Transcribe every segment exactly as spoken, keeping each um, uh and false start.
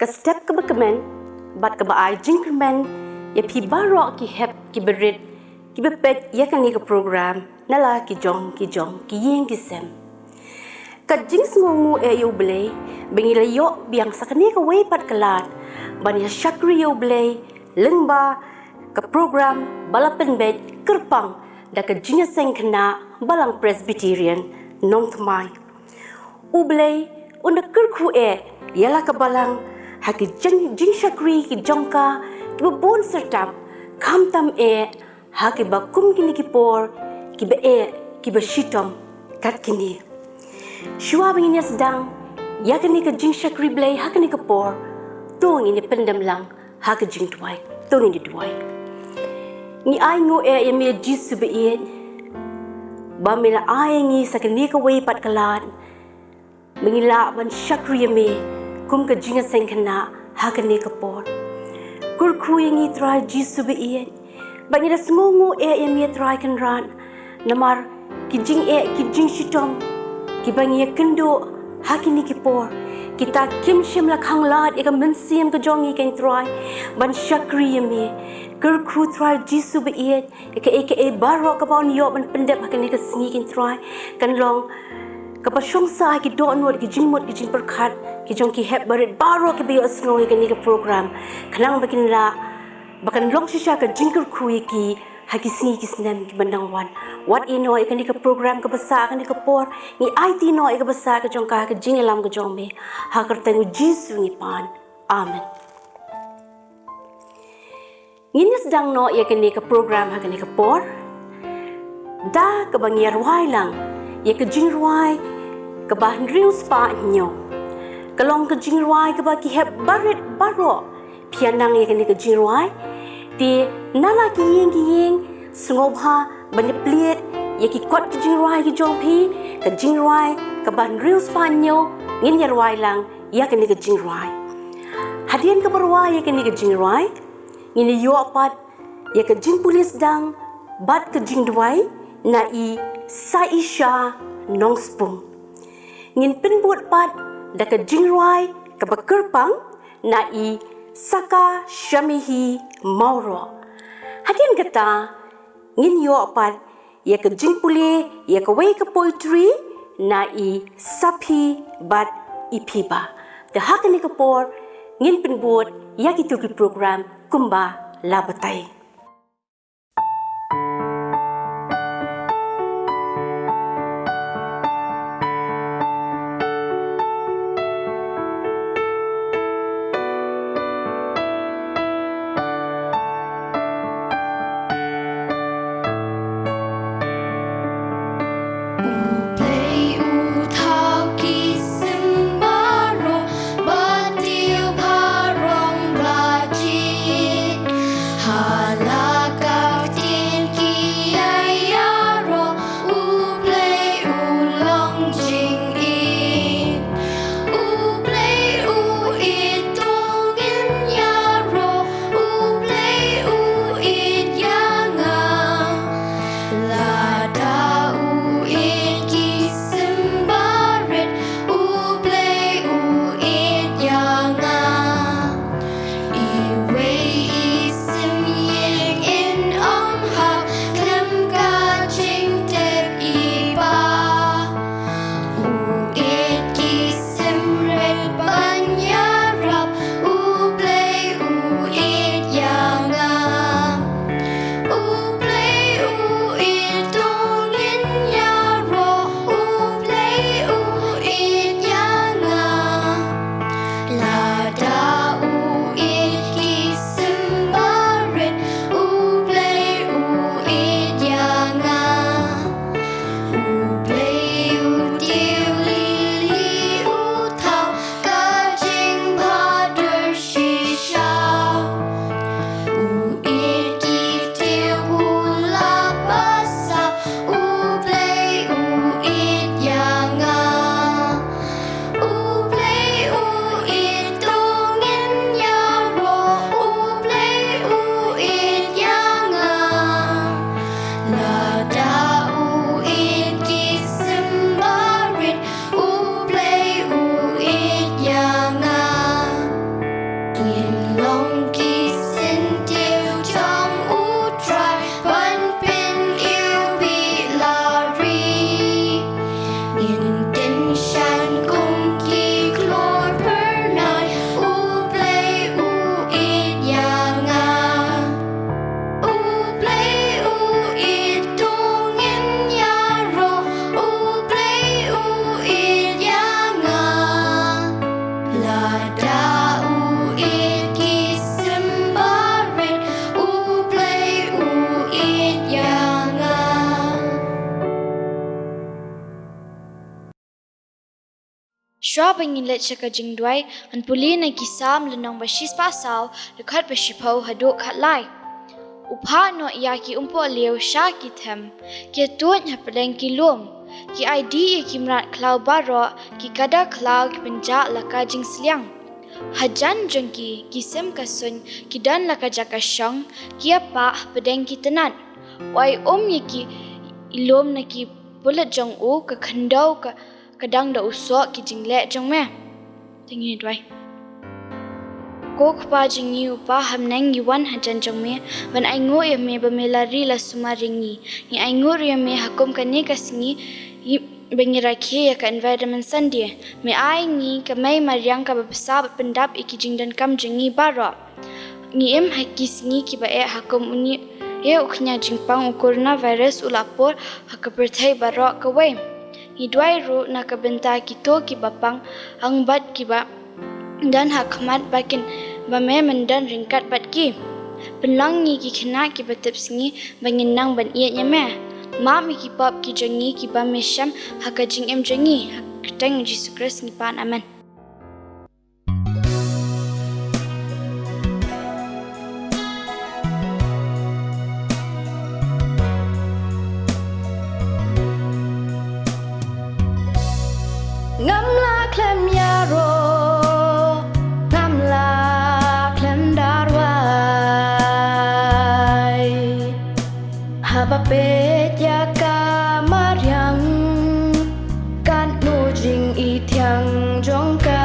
Ka step kaba kmen bad kaba ai jingkyrmen ïa phi baroh ki hep ki barit kiba peit ïa kane ka program na la ki jong ki jong ki ïing ki sem. Ka jingsngewnguh eh ïa U Blei ba ngi la ïoh biang sa kane kawei pat ka lad ban ïa shakri ïa U Blei lyngba ka program ba la pynbeit kyrpang da ka jingïaseng khynnah Balang Presbyterian Nongthymmai. U Blei un da kyrkhu eh ïa la ka Balang ha ki jing- jingshakri ki jong ka kiba bun syrtap, khamtam eh ha kiba kum kine ki por kiba eh kiba shitom kat kine. Shuwa ba ngin ïa sdang ïa kane ka jingshakri Blei ha kane ka por, to ngin ïa pyndem lang ha ka jingduwai. To ngin ïa duwai. Ngi ainguh eh ïa me Jisu ba ïeit ba me la ai ïa ngi sa kane kawei pat ka lad ba ngi lah ban shakri ïa me kum ka jingïaseng khynnah ha kane ka por. Kyrkhu ïa ngi Trai Jisu ba ïeit ba ngi da sngewnguh eh ïa me Trai Kynrad, namar ki jingeh ki jingshitom kiba ngi ïa kynduh ha kine ki por, kita kim shym la khang lad ïa ka mynsiem ka jong ngi, ko Trai, ban shakri ïa me. Kyrkhu Trai Jisu ba ïeit, ïa kaei kaei baroh kaba yn ïoh ban pyndep ha kane ka sngi, ko Trai, kan long kaba shong sah ha ki dohnud, ki jingmut, ki jingpyrkhat ki jong ki hep barit baroh kiba ïohsngew ïa kane ka program, khnang ba kin lah ba kan long shisha ka jingkyrkhu ïa ki ha ki sngi ki snem kiban dang wan. Wat ïehnoh ïa kane ka program kaba sah ha kane ka por, ngi aiti noh ïa kaba sah ka jong ka ha ka jingïalam ka jong me. Ha ka kyrteng U Jisu ngi pan. Amen. Ngin ïa sdang noh ïa kane ka program ha kane ka por da kaba ngi ïa rwai lang ïa ka jingrwai kaba hynriew spah hynñiew. Ka long ka jingrwai kaba ki hep barit baroh phi ïa nang ïa kane ka jingrwai. Te na la ki ïing ki ïing, sngewbha ban ïa plie ïa ki kot ki jingrwai ki jong phi. Ka jingrwai kaba hynriew spah hynñiew, ngin ïa rwai lang ïa kane ka jingrwai. Hadien kaba rwai ïa kane ka jingrwai, ngin ïa ïoh pat ïa ka jingpule sdang bad ka jingduwai na i Saisha Nongspung. Ngin pynbud pat da ka jingrwai kaba kyrpang na i Saka Shamihi Mawroh. Hadien kata, ngin ïoh pat ïa ka jingpule ïa kawei ka poetry na i Saphi bad i Phiba. Te ha kane ka por, ngin pynbud ïa kito ki program kumba la batai. U Blei u thaw ki sim baroh, bad u pharong ba jin. Ha Da u ïeit ki sim barit, U Blei u ïeit ïa nga. Shuwa ba ngin leit sha ka jingduwai, ngan pule na ki Salm lynnong ba shispah saw, dkhot ba shiphew haduh khatlai. U phah noh ïa ki umpohliew sha ki them, ki tuid hapdeng ki lum, ki aidih ïa ki mrad khlaw baroh, ki kada khlaw ki pynjah la ka jingsliang. Hajan jong ki, ki sim ka suiñ, ki don la ka jaka shong, ki ïapah hapdeng ki tnat. U ai um ïa ki lum na ki pulit jong u, ka khyndew ka, ka dang da u soh ki jingleh jong me. Te ngin duwai. Ko Kpa jong ngi uba ha bneng, ngi wan hajan jong me ban ainguh ïa me ba me la ri la sumar ïa ngi. Ngi ainguh ïa me ha kum kane ka sngi, i, ba ngi rakhe ïa ka Environment Sunday. Me ai ngi ka mei mariang kaba bsa ban pyndap ïa ki jingdonkam jong ngi baroh. Ngi im ha ki sngi kiba eh ha kum une u khñiang jingpang u coronavirus u la pur ha ka pyrthei baroh kawei. Ngi duwai ruh na ka bynta kito kiba pang ang bad kiba don ha khmat ba kin, ba me men don ryngkat bad ki. Pynlong ngi ki khynnah kiba tipsngi ba ngin nang ban ïeit ïa me. Map ïa ki pop ki jong ngi kiba me shem ha ka jingim jong ngi. Ha ka kyrteng u Jisu Khrist ngi pan, amen. Ngam lah khlem ïaroh, ngam lah khlem darwai. Haba peit ïa ka mariang, katno jingithiang jong ka.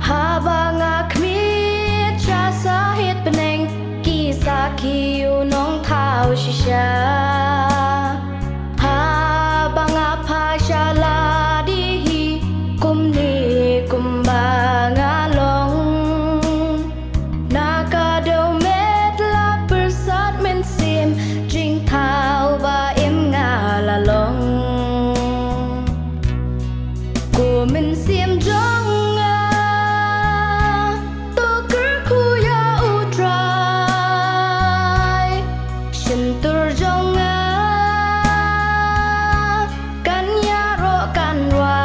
Haba nga khmied sha sahit bneng, ki sakhi u nongthaw shisha. Haba nga phai sha lade hi, kumne kumba nga long. Na ka dew met la pyrsad mynsiem, jingthaw ba im nga la long. Ko mynsiem jong nga, to kyrkhu ïa U Trai. Shyntur jong nga kan ïaroh kan rwai.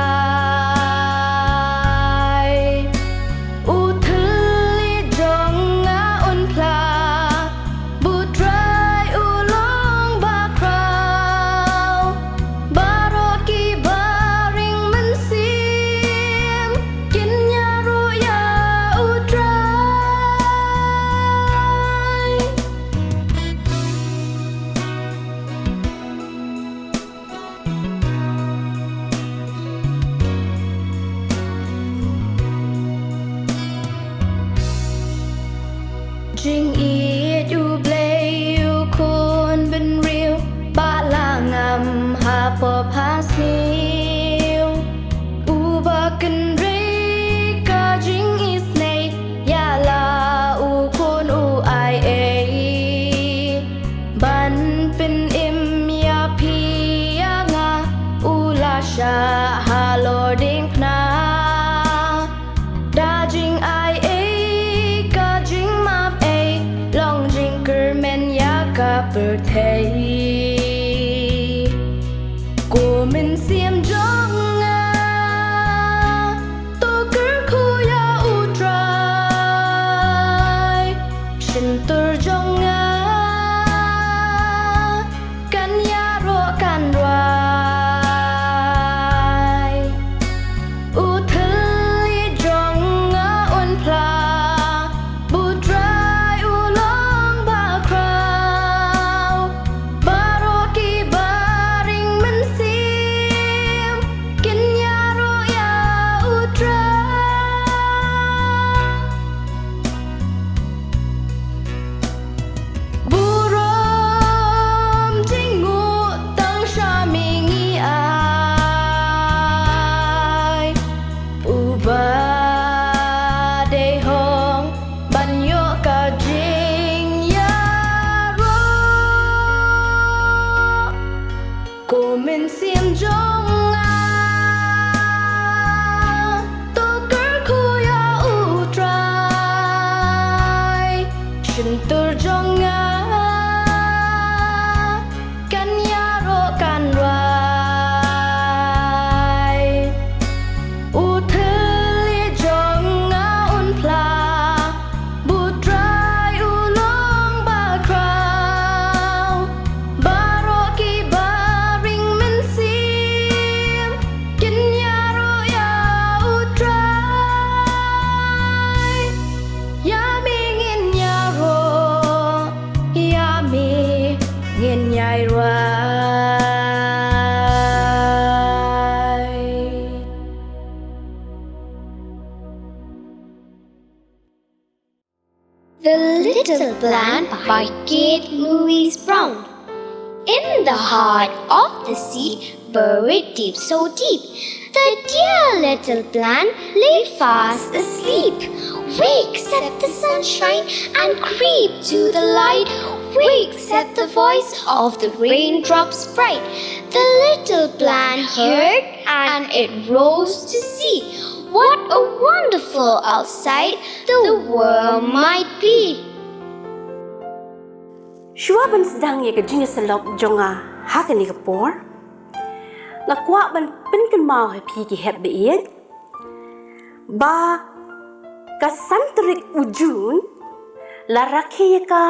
U thylliej jong nga un phla, ba U Trai u long bakhraw. Baroh kiba ring mynsiem kin ïaroh ïa U Trai. Jingïeit U Blei u khun bynriew, ba la ngam ha pop ha sniew. Uba kynrei ka jingisynei, ïa la u khun u ai ei. Ban pynim ïa phi ïa nga, u la shah halor diengphna. Da jingai ei, ka jingmap ei, long jingkyrmen ïa ka pyrthei. Ko mynsiem jong nga, to kyrkhu ïa U Trai. Shyntur jong nga kan ïaroh kan rwai. U thylliej jong nga un phla, ba U Trai u long bakhraw. The Little Plant by Kate Louise Brown. In the heart of the sea, buried deep, so deep, the dear little plant lay fast asleep. Wakes at the sunshine and creep to the light. Wakes at the voice of the raindrops bright. The little plant heard and it rose to see what a wonderful outside the world might be. Shuwa ban sdang ïa ka jingïasyllok jong nga ha kane ka por, nga kwah ban pynkynmaw ha phi ki hep baieit ba ka san tarik u Jun la rakhe ïa ka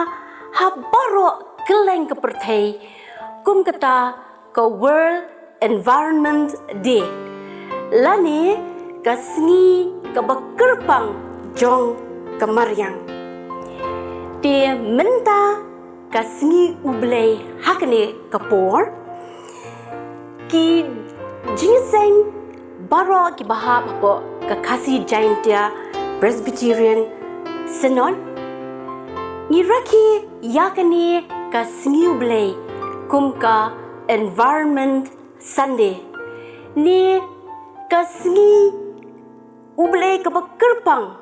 ha baroh kylleng ka pyrthei kum kata ka World Environment Day, lane ka sngi kaba kyrpang jong ka mariang. Te mynta ka sngi U Blei ha kane ka por, ki jingïaseng baroh kiba hap hapoh ka Khasi Jaintia Presbyterian Synod, ngi rakhe ïa kane ka sngi U Blei kum ka Environment Sunday, ne ka sngi U Blei kaba kyrpang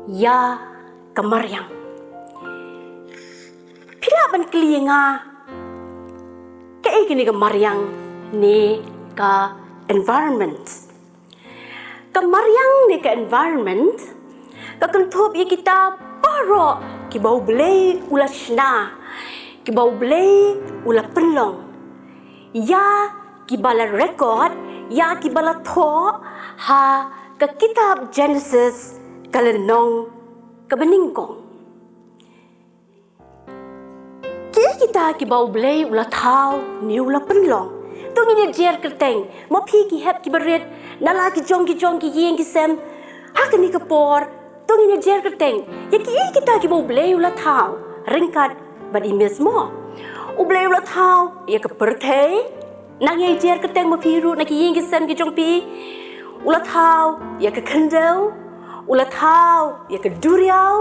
ïa ka mariang. Phi lah ban kylli ïa nga, kaei kane ka mariang ne ka environment? Ka mariang ne ka environment ka kynthup ïa kita baroh kiba U Blei u la shna, kiba U Blei u la pynlong, ïa kiba la record, ïa kiba la thoh ha ka kitab Genesis ka lynnong kaba nyngkong. Ki kita kiba U Blei u la thaw ne u la pynlong? To ngin ïa jer kyrteng, ma phi ki hep kiba rit, na la ki jong ki jong ki ïing ki sem ha kane ka por. To ngin ïa jer kyrteng ïa ki kita kiba U Blei u la thaw ryngkat bad i Miss mo. U Blei u la thaw ïa ka pyrthei, nang ïa jer kyrteng ma phi ruh na ki ïing ki sem ki jong phi. U la thaw ïa ka khyndew, u la thaw ïa ka duriaw,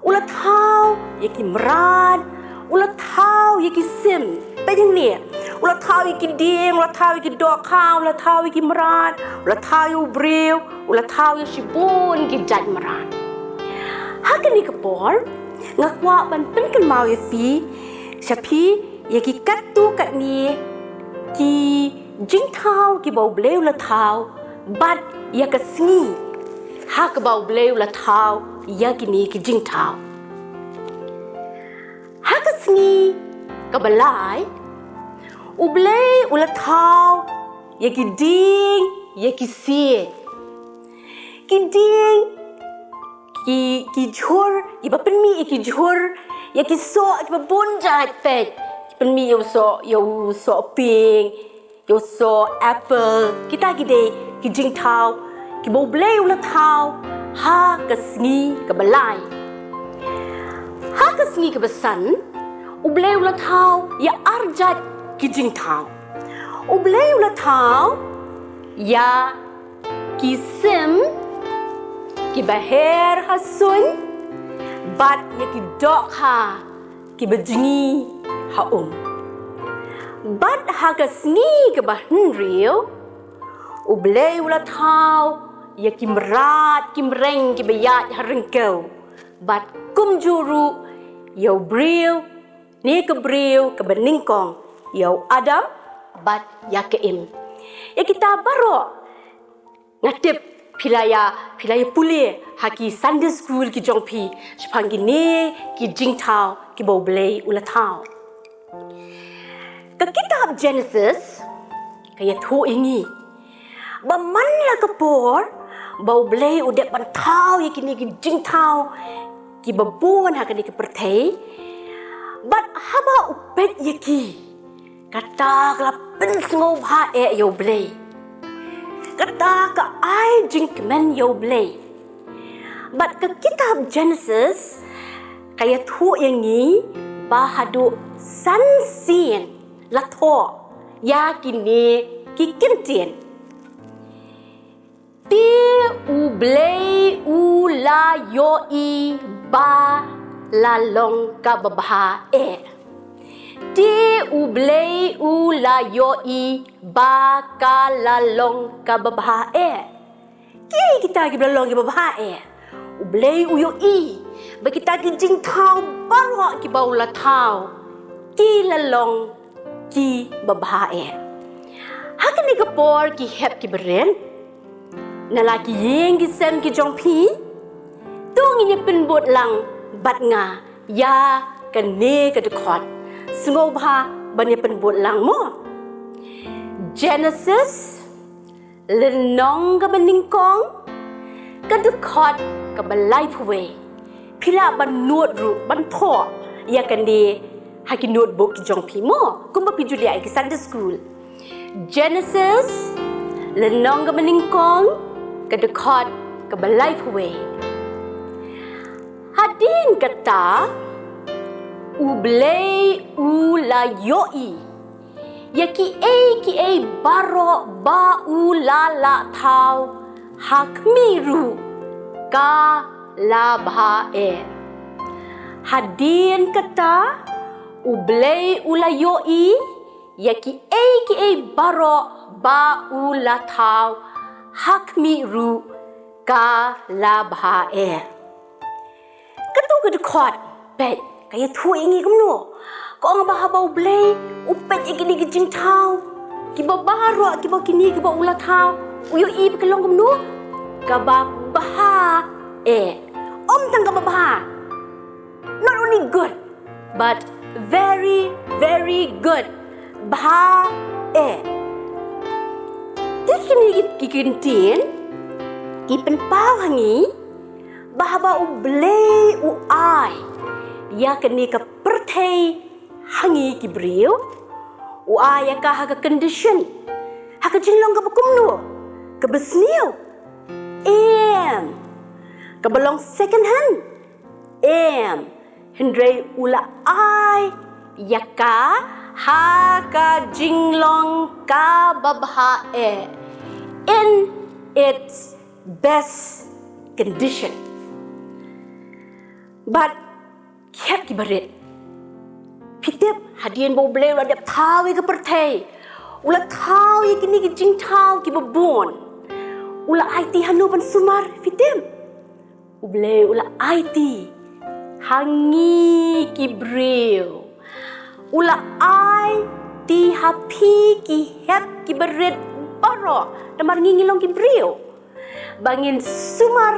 u la thaw ïa ki mrad, u la thaw ïa ki sim. Peit hangne, u la thaw ïa ki dieng, u la thaw ïa ki dohkha, u la thaw ïa ki mrad, u la thaw ïa u briew, u la thaw ïa shibun ki jait mrad. Ha kane ka por nga kwah ban pynkynmaw ïa phi, sha phi, ïa ki katto katne ki jingthaw kiba U Blei u la thaw bad ïa ka sngi ha kaba U Blei u la thaw ïa kine ki jingthaw. Ha ka sngi kaba lai U Blei u la thaw ïa ki dieng ïa ki sie. Ki dieng, ki, ki jhur, kiba pynmih ïa ki jhur, ïa ki soh kiba bun jait, peit, ki pynmih ïa u soh, ïa u soh pink, ïa u soh apple. Kita ki dei ki jingthaw kiba U Blei u la thaw ha ka sngi kaba lai. Ha ka sngi kaba san U Blei u la thaw ïa ar jait ki jingthaw. U Blei u la thaw ïa ki sim kiba her ha suiñ bad ïa ki dohkha kiba jngi ha um. Bad ha ka sngi kaba hynriew U Blei u la thaw ïa ki mrad ki mreng kiba ïaid ha ryngkew, bad kumjuh ruh ïa u briew, ne ka briew kaba nyngkong, ïa u Adam bad ïa ka Im. Ïa kita baroh nga tip phi la ïa, phi la ïa pule ha ki Sunday school ki jong phi shaphang kine ki jingthaw kiba U Blei u la thaw. Ka kitab Genesis ka ïathuh ïa ngi ba man la ka por ba U Blei u dep ban thaw ïa kine ki jingthaw kiba bun ha kane ka pyrthei, bad haba u peit ïa ki, kata ka la pynsngewbha eh ïa U Blei. Kata ka ai jingkmen ïa U Blei. Bad ka kitab Genesis ka ïathuh ïa ngi ba haduh san sien la thoh ïa kine ki kyntien. Te U Blei u la ïohi ba la long kaba bha eh. Te U Blei u la ïohi ba ka la long kaba bha eh. Kiei kita kiba la long kiba bha eh? U Blei u ïohi ba kita ki jingthaw baroh kiba u la thaw ki la long kiba bha eh. Ha kane ka por ki hep kiba rit, na la ki ïing ki sem ki jong phi, to ngin ïa pynbud lang bad nga ïa kane ka dkhot. Sngewbha ban ïa pynbud lang mo. Genesis, lynnong kaba nyngkong, ka dkhot kaba laiphew wei. Phi lah ban note ruh, ban thoh ïa kane ha ki notebook ki jong phi mo, kumba phi ju leh ha ki Sunday school. Genesis, lynnong kaba nyngkong, ka dkhot kaba laiphew wei. Hadien kata, U Blei u la ïohi ïa kiei kiei baroh ba u la lah thaw ha khmih ruh ka la bha eh. Hadien kata, U Blei u la ïohi ïa kiei kiei baroh ba u la thaw ha khmih ruh ka la bha eh. Kato ka dkhot, peit, ka ïathuh ïa ngi kumno? Ka ong ba haba U Blei u peit ïa kine ki jingthaw kiba baroh, kiba kine kiba u la thaw, u ïohi ba ka long kumno? Kaba bha eh. Ym tang kaba bha, not only good, but very, very good. Bha eh. Te kine ki, ki kyntien ki pynpaw ha ngi ba haba U Blei u ai ïa kane ka pyrthei ha ngi ki briew, u ai ïa ka ha ka condition, ha ka jinglong kaba kumno? Kaba sniew? Em. Kaba long second hand? Em. Hynrei u la ai ïa ka ha ka jinglong kaba bha eh, in its best condition. Bad ki hep kiba rit, phi tip, hadien ba U Blei u la dep thaw ïa ka pyrthei, u la thaw ïa kine ki jingthaw kiba bun, u la aiti hano ban sumar, phi tip? U Blei u la aiti ha ngi ki briew. U la aiti ha phi ki hep kiba rit baroh, namar ngi ngi long ki briew, ba ngin sumar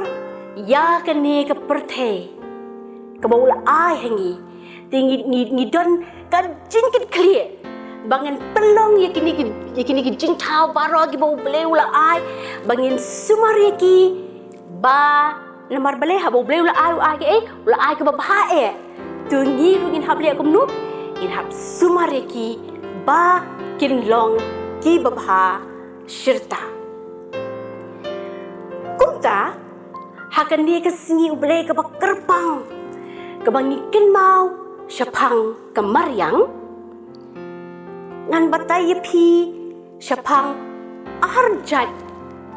ïa kane ka pyrthei kaba u la ai ha ngi. Te ngi, ngi, ngi don ka jingkitkhlieh ba ngin pynlong ïa kine ki, ïa kine ki jingthaw baroh kiba U Blei u la ai, ba ngin sumar ïa ki, ba namar balei? Haba U Blei u la ai, u ai kaei? U la ai kaba bha eh. To ngi ruh ngin hap leh kumno? Ngin hap sumar ïa ki ba kin long kiba bha shirta. Kumta, ha kane ka sngi U Blei kaba kyrpang, kaba ngi kynmaw shaphang ka mariang, ngan batai ïa phi shaphang ar jait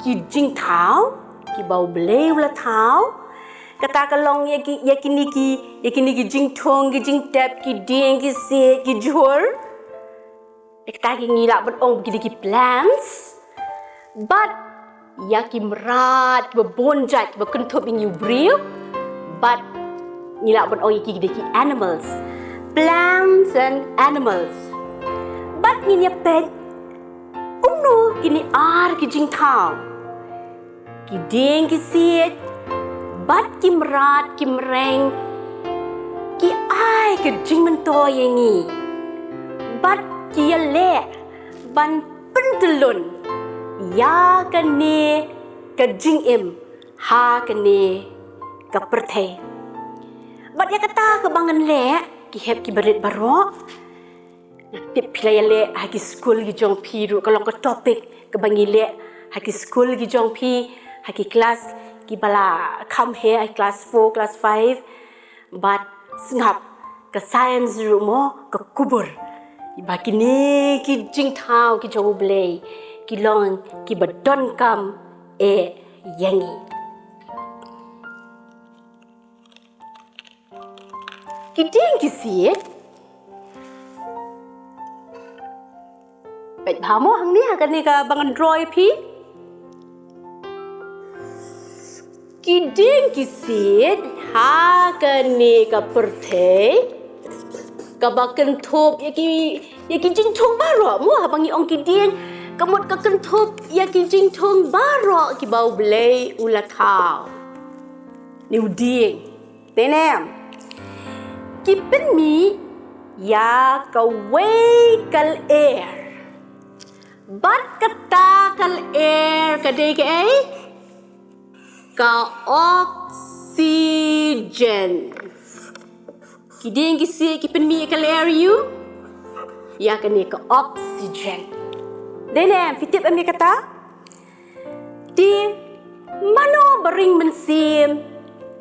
ki jingthaw kiba U Blei u la thaw. Kata ka long ïa ki, ïa kine ki, ïa kine ki jingthung, ki jingtep, ki dieng, ki siej, ki jhur. Ïa kata ki ngi lah ban ong ki dei ki plants. Bad ïa ki mrad kiba bun jait kiba kynthup ïa ngi u briew. Bad ngi lah ban ong ïa ki dei ki animals. Plants and animals. Bad ngin ïa peit kumno kine ar ki jingthaw, ki dieng ki siej bad ki mrad ki mreng, ki ai ka jingmyntoi ïa ngi bad ki ïaleh ban pyntyllun ïa kane ka jingim ha kane ka pyrthei. Bad ïa kata kaba ngan leh, ki hep kiba rit baroh, nga tip phi la ïaleh ha ki skul ki jong phi ruh, ka long ka topic kaba ngi leh ha ki skul ki jong phi, ha ki klas kiba la kham heh, ha ki klas four, klas five. Bad sngap, ka science ruh mo, ka kubur ba kine ki jingthaw ki jong U Blei ki long kiba donkam eh ïa ngi. Ki dieng ki siej. Peit bha mo hangne ha kane kaba ngan draw ïa phi. Ki dieng ki siej ha kane ka pyrthei kaba kynthup ïa ki, ïa ki jingthung baroh mo, haba ngi ong ki dieng ka mut ka kynthup ïa ki jingthung baroh kiba U Blei u la thaw. Une u dieng. Te ne em? Ki pynmih ïa kawei ka lyer. Bad kata ka lyer ka dei kaei? Ka oxygen. Ki dieng ki siej ki pynmih ïa ka lyer ïa u, ïa kane ka oxygen. Dei ne em, phi tip em ïa kata? Te mano ba ring mynsiem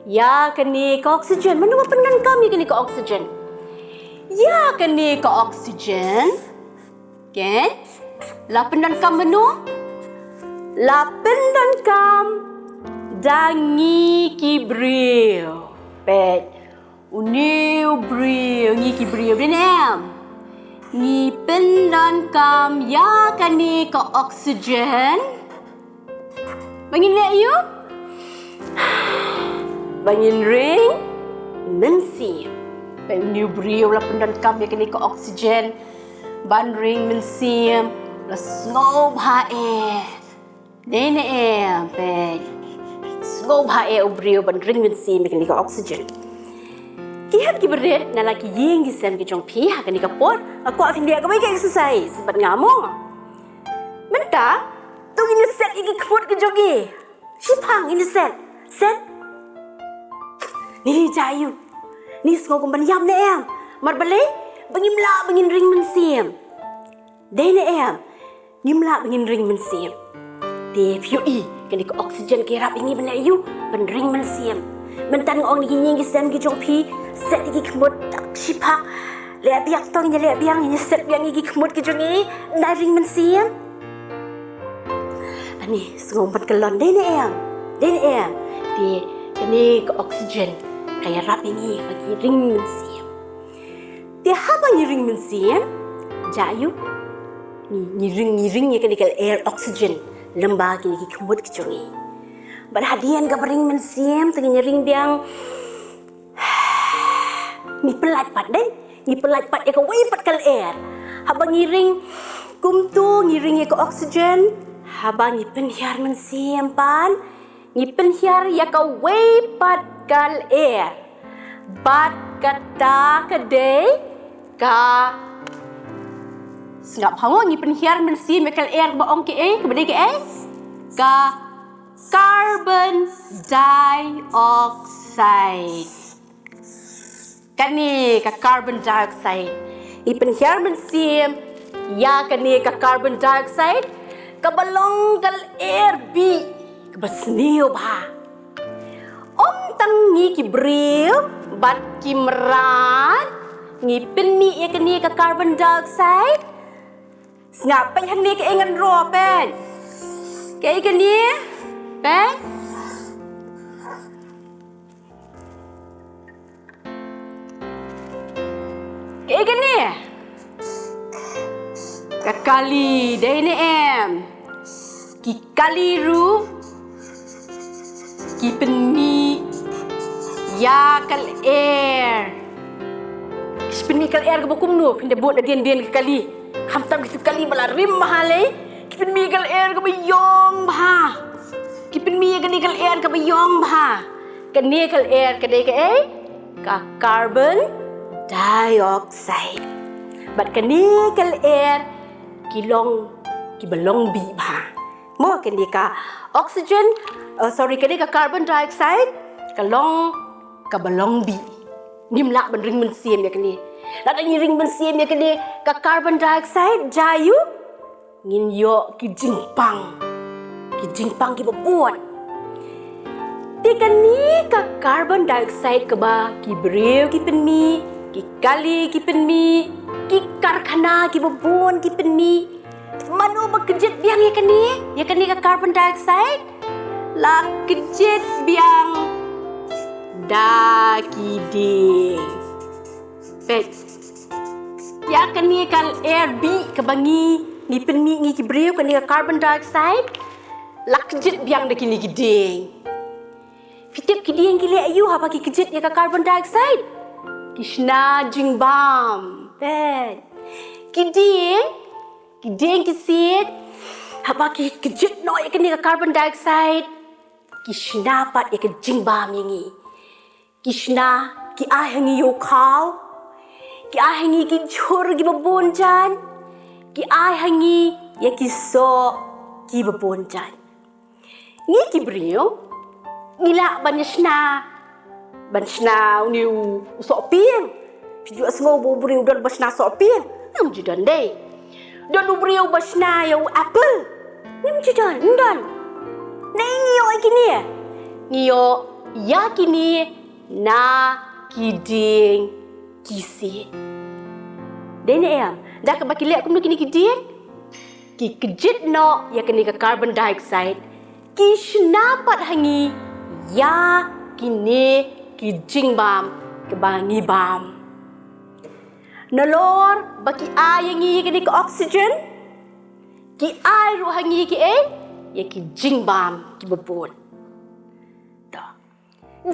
ïa kane ka oxygen? Mano ba pyndonkam ïa kane ka oxygen? Ïa kane ka oxygen, okay, la pyndonkam mano? La pyndonkam da ngi ki briew. Peit, une u briew, ngi ki briew, dei ne em? Ngi pyndonkam ïa kane ka oxygen ba ngin leh ïa u, ba ngin ring mynsiem. Peit, une u briew la pyndonkam ïa kane ka oxygen ban ring mynsiem, la sngewbha eh. Dei ne em, peit. Sngewbha eh u briew ban ring mynsiem ïa kane ka oxygen. Ki hep ki barit, na la ki ïing ki sem ki jong phi ha kane ka por, nga kwah phin leh kawei ka exercise bad nga mo. Mynta to ngin ïa set ïa ki khmut ki jong ngi. Shiphang ngin ïa set. Set. Ni, jia ïa u. Ni, sngew kum ban ïap ne em? Namar balei? Ba ngim lah ba ngin ring mynsiem. Dei ne em? Ngim lah ba ngin ring mynsiem. Te phi ïohi, kane ka oxygen ka ïarap ïa ngi ban leh ïa u, ban ring mynsiem. Mynta nga ong ïa ki ïing ki sem ki jong phi, set ïa ki khmut, shiphang. Leh biang to, ngin ïa leh biang, ngin ïa set biang ïa ki khmut ki jong ngi ban ring mynsiem. Ani, sngew ban kyllon, dei ne em? Dei ne em? Te kane ka oxygen ka ïarap ïa ngi ba ngi ring mynsiem. Te haba ngi ring mynsiem, jia ïa u, ngi, ngi ring, ngi ring ïa kane ka lyer oxygen lyngba kine ki khmut ki jong ngi. Bad hadien kaba ring mynsiem, te ngin ïa ring biang. Ngi pyllait pat, dei? Ngi pyllait pat ïa kawei pat ka lyer. Haba ngi ring kumto, ngi ring ïa ka oxygen. Haba ngi pynhiar mynsiem pat, ngi pynhiar ïa kawei pat ka lyer. Bad kata ka dei ka, sngap hangne, ngi pynhiar mynsiem ïa ka lyer kaba ong kaei, kaba dei kaei? Ka carbon dioxide. Kane ka carbon dioxide, ngi pynhiar mynsiem ïa kane ka carbon dioxide kaba long ka lyer bih kaba sniew bha. Ym tang ngi ki briew bad ki mrad ngi pynmih ïa kane ka carbon dioxide. Sngap, peit hangne kaei ngan draw, peit. Kaei kane? Peit. Kaei kane? Ka kali, dei ne em? Ki kali ruh ki pynmih ïa ka lyer. Ki pynmih ka lyer kaba kumno? Phin da bud nadien dien ka kali. Khamtam kitu kali ba la rim bha lei, ki pynmih ka lyer kaba ïong bha. Ki pynmih kane ka lyer kaba ïong bha. Kane ka lyer ka dei kaei? Ka carbon dioxide. Bad kane ka lyer ki long kiba long bih bha. Mo, kane ka oxygen, uh, sorry, kane ka carbon dioxide ka long kaba long bih. Ngim lah ban ring mynsiem ïa kane. Lada ngi ring mynsiem ïa kane ka carbon dioxide, jia ïa u, ngin ïoh ki jingpang. Ki jingpang kiba bun. Te kane ka carbon dioxide kaba ki briew ki pynmih, ki kali ki pynmih, ki karkhana kiba bun ki pynmih, mano ba kjit biang ïa kane, ïa kane ka carbon dioxide? La kjit biang da ki dieng. Ïa kane ka air bih kaba ngi, ngi pynmih ngi ki briew, kane ka carbon dioxide, la kjit biang da kine ki dieng. Phi tip ki dieng ki leh aïu haba ki kjit ïa ka carbon dioxide? Ki shna jingbam. Peit. Ki dieng, ki dieng ki siej, haba ki kjit noh ïa kane ka carbon dioxide, ki shna pat ïa ka jingbam ïa ngi. Ki shna, ki ai ha ngi ïa u khaw, ki ai ha ngi ki jhur kiba bun jait, ki ai ha ngi ïa ki soh kiba bun jait. Ngi ki briew, ngi lah ban ïa shna, ban shna une u, u sohpieng. Phi ju sngew ba u briew don ba shna sohpieng? Ym ju don dei. Don u briew ba shna ïa u apple? Ym ju don, ym don. Naei ngi ïoh ïa kine? Ngi ïoh ïa kine na ki dieng ki siej. Dei ne em? Da kaba ki leh kumno kine ki dieng? Ki kjit noh ïa kane ka carbon dioxide, ki shna pat ha ngi ïa kine ki jingbam kiba ngi bam. Nalor ba ki ai ïa ngi ïa kane ka oxygen, ki ai ruh ha ngi ïa kiei? Ïa ki jingbam kiba bun. To.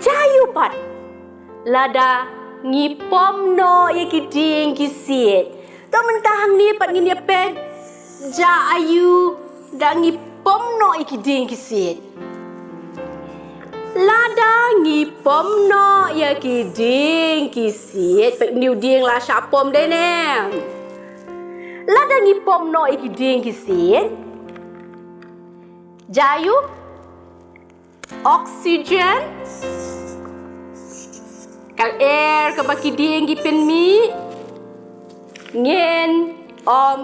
Jia ïa u pat, lada ngi pom noh ïa ki dieng ki siej. To mynta hangne pat ngin ïa peit, jia ïa u, da ngi pom noh ïa ki dieng ki siej. Lada ngi pom noh ïa ki dieng ki siej, peit une u dieng la shah pom dei ne. Lada ngi pom noh ïa ki dieng ki siej, jia ïa u, oxygen, ka air kaba ki dieng ki pynmih, ngin ym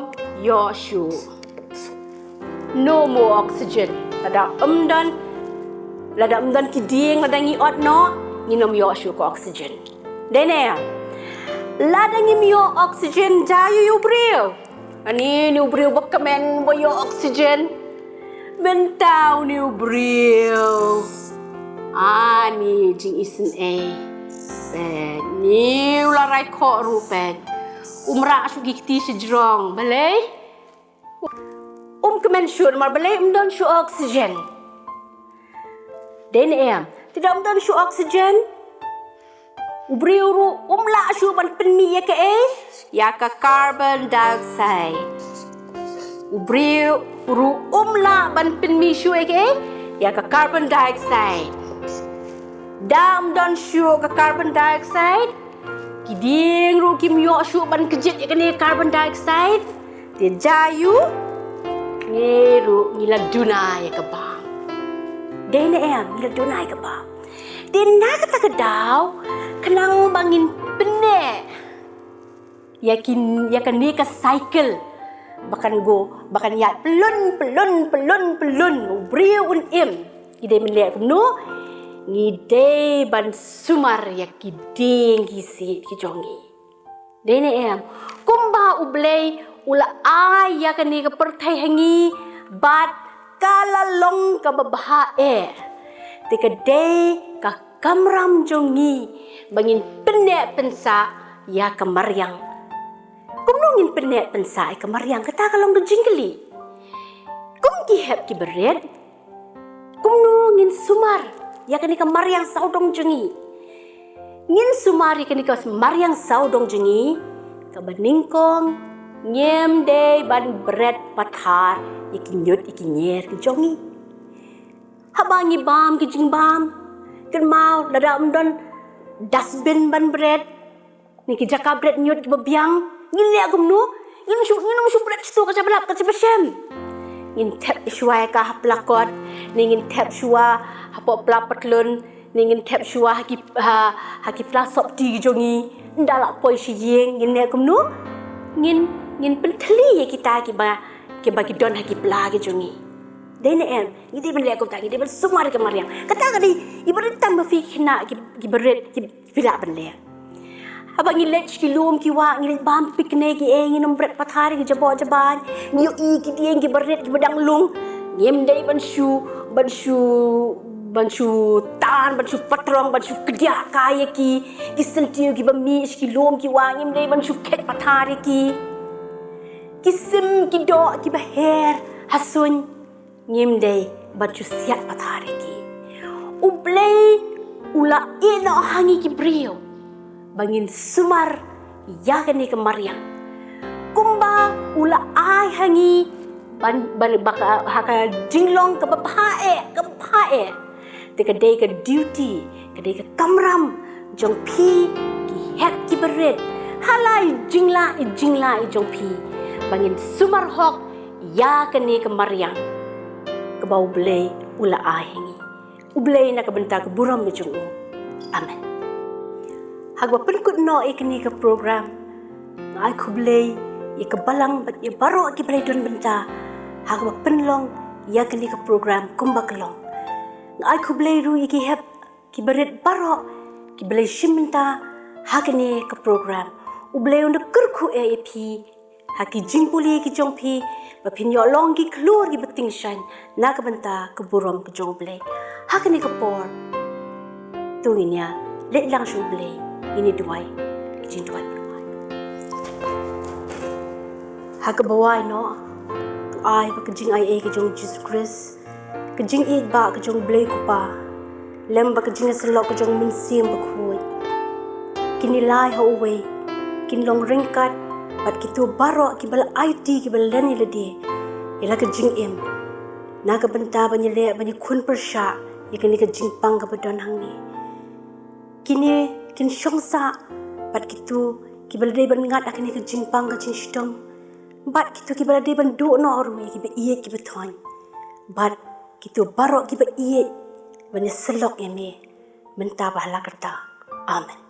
ïoh shuh. No more oxygen. Lada ym don, lada ym don ki dieng, lada ngi ot noh, ngin ym ïoh shuh ka oxygen. Dei ne em? Lada ngim ïoh oxygen, jia ïa u briew. Ani, une u briew ba kmen ba ïoh oxygen. Mynta une u briew, ani jingisynei. Peit, une u la rai khoh ruh peit. Um rah shuh ki kti shajrong, balei? Um kmen shuh namar balei? Um don shuh oxygen. Dei ne em? Te da um don shuh oxygen, u briew ruh um lah shuh ban pynmih ïa kaei? Ïa ka carbon dioxide. U briew ruh um lah ban pynmih shuh ïa kaei? Ïa ka carbon dioxide. Da um don shuh ka carbon dioxide, ki dieng ruh kim ïoh shuh ban kjit ïa kane carbon dioxide. Te jia ïa u, ngi ruh ngi la duna ïa ka bam. Dei ne em, ngi la duna ïa ka bam. Te na kata ka daw, khnang ba ngin pynneh ïa kin, ïa kane ka cycle ba kan go, ba kan ïaid pyllun, pyllun, pyllun, pyllun, u briew un im. Ngi dei ban leh kumno? Ngi dei ban sumar ïa ki dieng ki siej ki jong ngi. Dei ne em? Kumba U Blei u la ai ïa kane ka pyrthei ha ngi bad ka la long kaba bha eh. Te ka dei ka kamram jong ngi ba ngin pynneh pynsah ïa ka mariang. Kumno ngin pynneh pynsah ïa ka mariang? Kata ka long ka jingkylli. Kum ki hep ki barit, kumno ngin sumar ïa kane ka mariang sawdong jong ngi? Ngin sumar ïa kane ka mariang sawdong jong ngi, kaba nyngkong, ngim dei ban bret pathar ïa ki ñiut ïa ki ñier ki jong ngi. Haba ngi bam ki jingbam, kynmaw lada ym don dustbin ban bret, ne ki jaka bret ñiut kiba biang, ngin leh kumno? Ngin shu, ngin ym shu bret shatu ka jaka ba lap ka jaka ba shem. Ngin thep shuwa ïa ka ha pla kot, ne ngin thep shuwa hapoh pla patlun, ne ngin thep shuwa ha ki, ha, ha ki pla sopti ki jong ngi. Ynda la poi sha ïing, ngin leh kumno? Ngin, ngin pynthylli ïa kita kiba, kiba ki don ha ki pla ki jong ngi. Dei ne em? Ngi dei ban leh kumta, ngi dei ban sumar ïa ka mariang. Kata ka dei, i barit tam ba phi khynnah ki, ki barit, ki phi lah ban leh. Haba ngi leit sha ki lum ki wah, ngi leit bam picnic kiei, ngin ym bret pathar ïa ki jaboh jabaiñ. Ngi ïohi ki dieng kiba rit kiba dang lung. Ngim dei ban shu, ban shu Ban shu tan, ban shu patrong, ban shu kdiah kai ïa ki, ki syntiew kiba mih sha ki lum ki wah, ngim dei ban shu khet pathar ïa ki. Ki sim ki doh kiba her ha suiñ, ngim dei ban shu siat pathar ïa ki. U Blei u la ïeh noh ha ngi ki briew ba ngin sumar ïa kane ka mariang. Kumba u la ai ha ngi ban, ban, ba ka, ha ka jinglong kaba bha eh, kaba bha eh. Te ka dei ka duty, ka dei ka kamram jong phi ki hep kiba rit, ha la i jinglah, i jinglah i jong phi, ba ngin sumar hok ïa kane ka mariang kaba U Blei u la ai ha ngi. U Blei na ka bynta ka burom ka jong u. Amen. Ha kaba pynkut noh ïa kane ka program, nga ai khublei ïa ka balang bad ïa baroh kiba la don bynta ha kaba pynlong ïa kane ka program kumba ka long. Nga ai khublei ruh ïa ki hep kiba rit baroh kiba la shim bynta ha kane ka program. U Blei un da kyrkhu eh ïa phi ha ki jingpule ki jong phi, ba phin ïoh long ki khlur kiba tyngshaiñ na ka bynta ka burom ka jong U Blei. Ha kane ka por, to ngin ïa leit lang sha U Blei, ngin ïa duwai ka jingduwai pynban. Ha kaba wai noh, nga ai ba ka jingaiei ka jong U Jisu Khrist, ka jingïeit ba ka jong U Blei U Kpa, lem bad ka jingïasyllok ka jong U Mynsiem Bakhuid, kin ïalai ha uwei, kin long ryngkat bad kito baroh kiba la aiti, kiba la len ïa lade ïa la ka jingim, na ka bynta ban ïaleh, ban ïakhun pyrshah ïa kane ka jingpang kaba don hangne. Kine kin shong sah bad kito kiba la dei ban ngat ha kane ka jingpang ka jingshitom, bad kito kiba la dei ban duh noh ruh ïa kiba ïeit kiba thoiñ, bad kito baroh kiba ïeit ban ïasyllok ïa me mynta bad ha la karta. Amen.